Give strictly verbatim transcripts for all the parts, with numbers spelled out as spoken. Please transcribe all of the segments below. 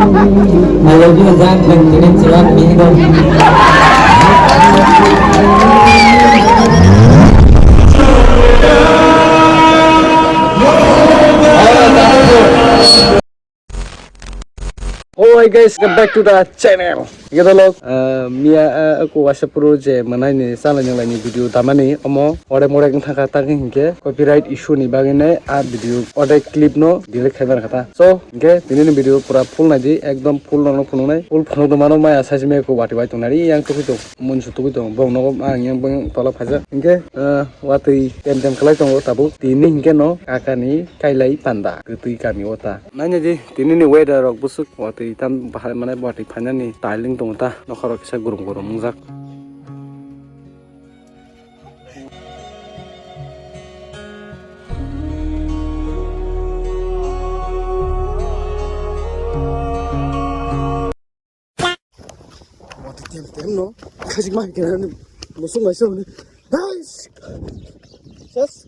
Nalai jua jang jang jini chwrak bini dong. Oh, hi guys, welcome back to the channel. Gedolok, ah, miya, ah, aku wasa puru je manai ni salai nang lai ni video tamani omo ore more wng thangkha, tang hinkhe copyright issue ni bagwi nai a video ode clip no delete khai man kha ta. So, hinkhe tini ni video pura full nai di, ekdom full no phunuk nai, full phunuk do mano maya sai se me ko wati bai tong nai yang tugui tong, mun su tugui tong, bong nogo ang yang bong tola phaja. Hinkhe, ah, watwi tem tem khlai tongo tabuk, tini hinkhe no kaka ni kailai panda kwtwi kami o ta. Naina di, tini ni weather rok bwswk watwi tam bahai mane watwi phainani tiling tongo ta, nokha rok kisa gurum gurum wngjak. Watwi tem tem no, khajik ma kena ni musuk mai se hone. Guys, ses,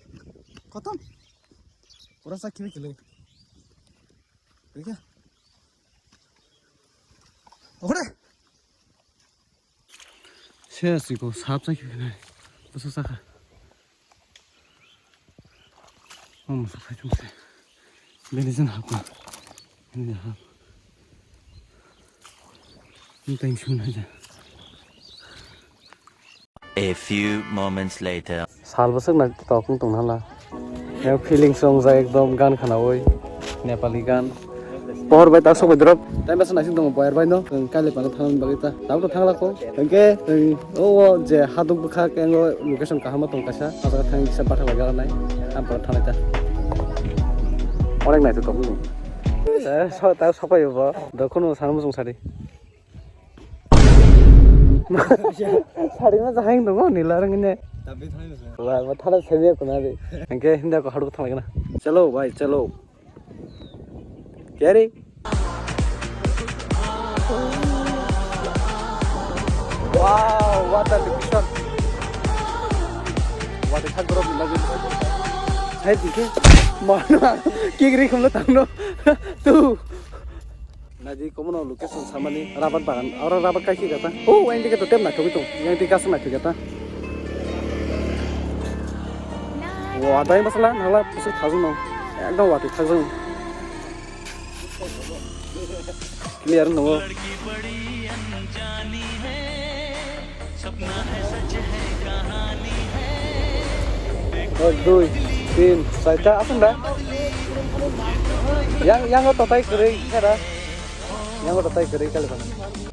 khatam. Pura sa khili khili. Dekha. Okre. Ses iko sap sa khili khili. Musuk sa kha. Oh, musuk sa chung se. Beli jen hap ko. Ini hap. Ini tension aja. A few moments later. Sal bwswk nai tok wng tong hala. Yang feelings wngjak ekdom gan khanaui Nepali gan. Pohor bai ta sok bai drop. Time bwswk naising tongo boyar bai no. Chwng kailai pano thangna bagwi ta. Tabuk to thangla ko. Hwnkhe chwng o je haduk bwkha kengo location kaham tong kaisa. Ajaga thang kisa bathang bai jalanai. Ampara thanai ta. Onek nai to tok wng. Eh, so ta sok bai bo. Dokhno sana muchung sadi. Sari ma jahang tongo nila rang ne. Tapi thani sa. Wa, wa thana semiya kuna de. Angke hinda ko haru thang lagna. Chalo bhai, chalo. Kya re? Wow, what a location. What a thang group lagi. Hai dikhe. Mana kik ri khumlo tangno. Tu. Naidi komono location samani rubber bagan, oro rubber kaiki gata. Oh, yang dikhe to tem naithogwi tong, yang dikhe gas naithogwi gata. Wa, dai masala, nala pusu thajung no, ekdom watwi thajung. Clear no. Ek, dui, tin, saita, asung da. Yang, yang o totai kwrwi khera. Yang o totai kwrwi kali bana.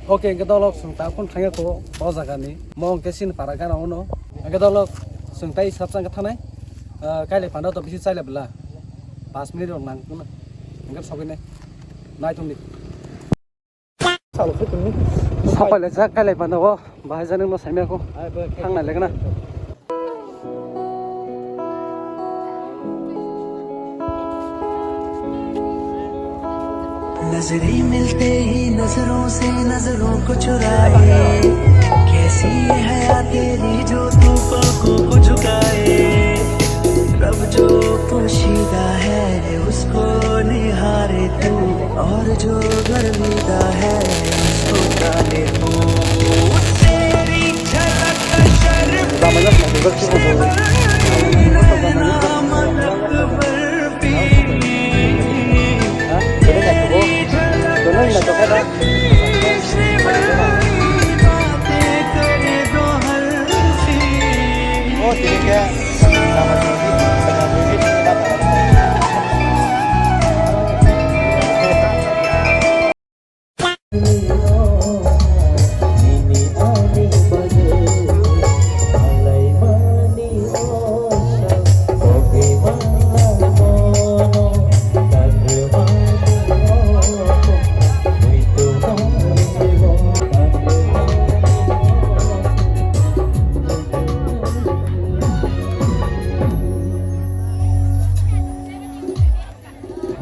Okay, hingke dolok chwng ta phone thangya ko o jaga ni. Mo hingke sin para gana uno. Hingke dolok chwng tai sap chang thanai. Ah, kaile panda to bisi chaile bla. Pas minute rok nang kuna. Hingke sogwi nai. Nai thung di. Sapai le jak kailai panda o, bahai jani no saimya ko. Thang nai lekna. नजरें मिलते ही नजरों से नजरों को चुराए, कैसी ये हया तेरी जो तू पलकों को झुकाए। रब जो पोशीदा है उसको निहारे तू, और जो गर्विदा है उसको जाने तू। तेरी झलक शर्म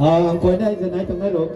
Ah, ang koinai je nai tongnai rok.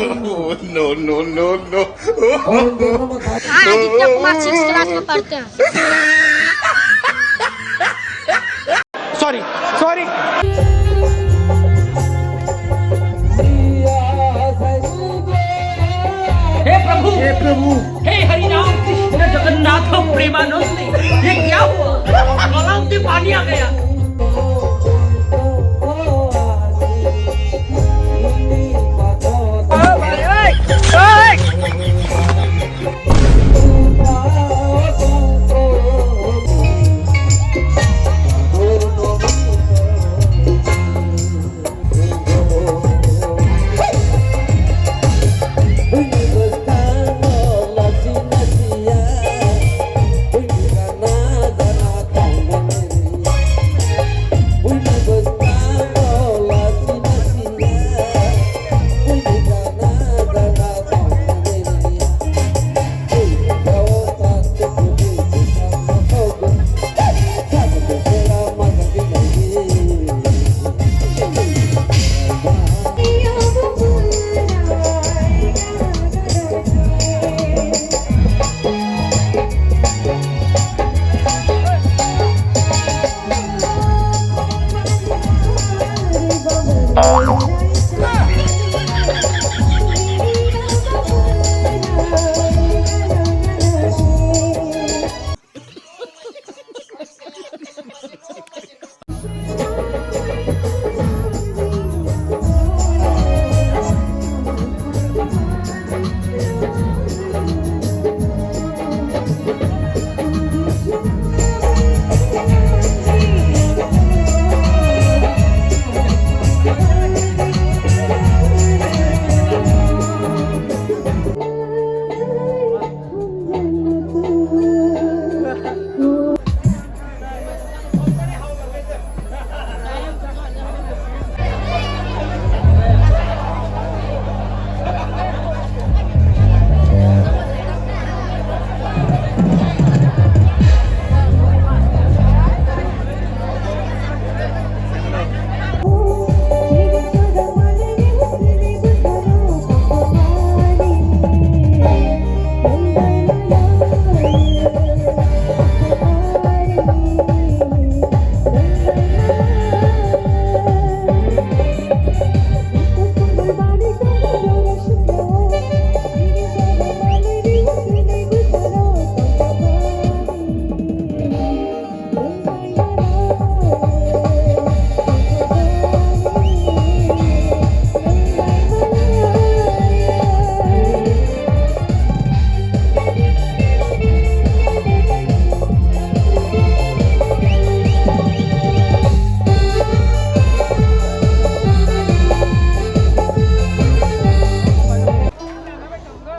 Oh, no, no, no, no. हम आदित्य कुमार सिक्स क्लास में पढ़ते हैं। Sorry, sorry. हे प्रभु, हे प्रभु, हे हरि राम कृष्ण जगन्नाथ प्रेमानंद, ये क्या हुआ? गलाव में पानी आ गया।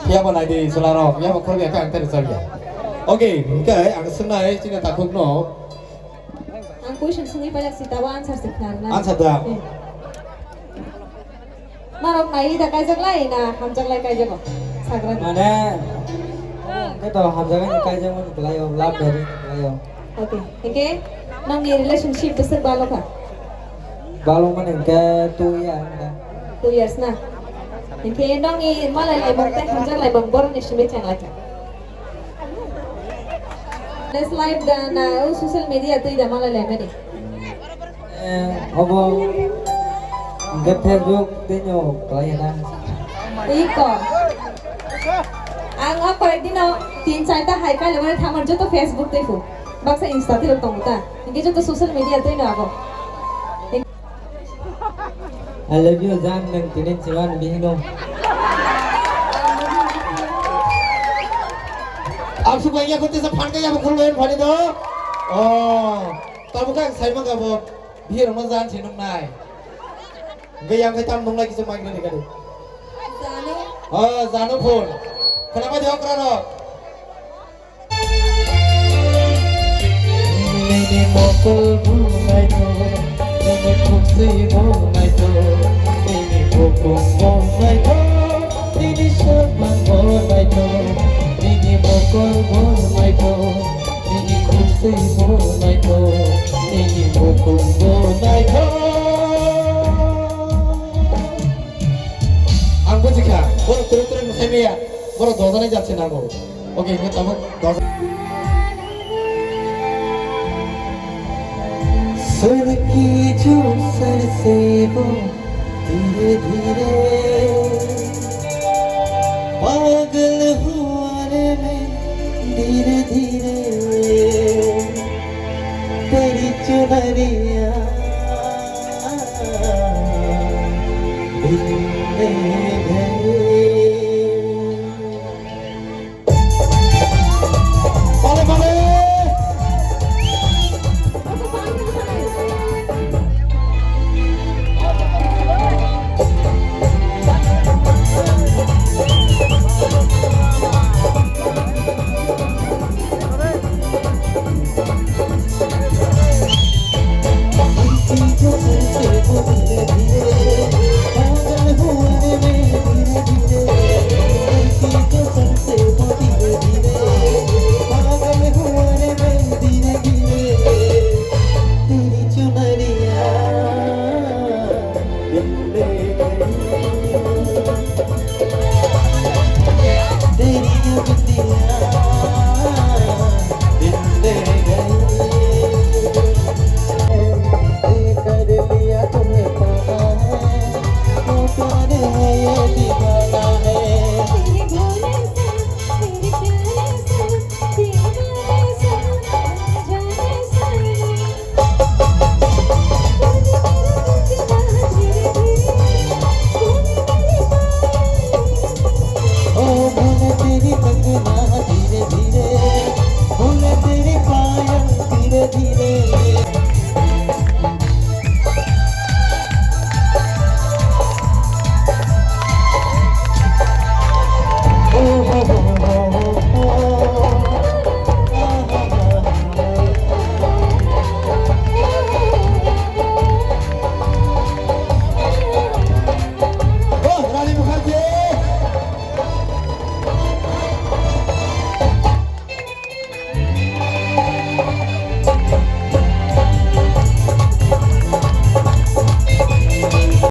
Phiya bo nai di, chwla rok, phiya bo khorokya khe ang tei rwchapya. Okay, hwnkhe ang swngnai chini takhukno. Ang question swngwi paijak si, tabo answer se khna rwna. Answer da. Hmm. Norok naiwi da kaijak lai na hamjak lai kaijago? Sagra ni. Mane, khe to hamjak ani kaijak mani kwlai o, love marriage kwlai o. Okay. Hingke nongni relationship bwswk balo kha? Balo mani hingke two year da. Two years na? Hingke nongni malai laimung tei hamjak laimung borokni simi cheng lai kha? Next live da na o social media twi da malai laimani? Eh, obo hingke Facebook twi no kwlai na. Iko. Ang o koyek dino tin charta hai pailabari thamar joto Facebook tei phu. Baksa Insta tei rok tongo ta. Hingke joto social media tei no abo. I love you, Jan, nang tini chiman bihino. Ang subai ya kote sa phang kaya bukul loyan phani do. Oh, tabu kang sai mangga bo. Bihir mo Jan sinung nai. Gayang kaitam nung lai kisa mangga ni kadi. Janu. Oh, Janu phone. Kenapa dia okra no? Nini mokol bo naithok, nini khukchwi bo naithok, nini bukhuk bo naithok, nini swkang bo naithok, nini mokol bo naithok, nini khukchwi bo naithok, nini bukhuk bo naithok. Bujikha, borok kwrwi kwrwi mwsai maya, borok dojanai jat se nango. Okay, hwnkhe tabuk doja-, sir की जो सर से वो धीरे धीरे पागल हुआ।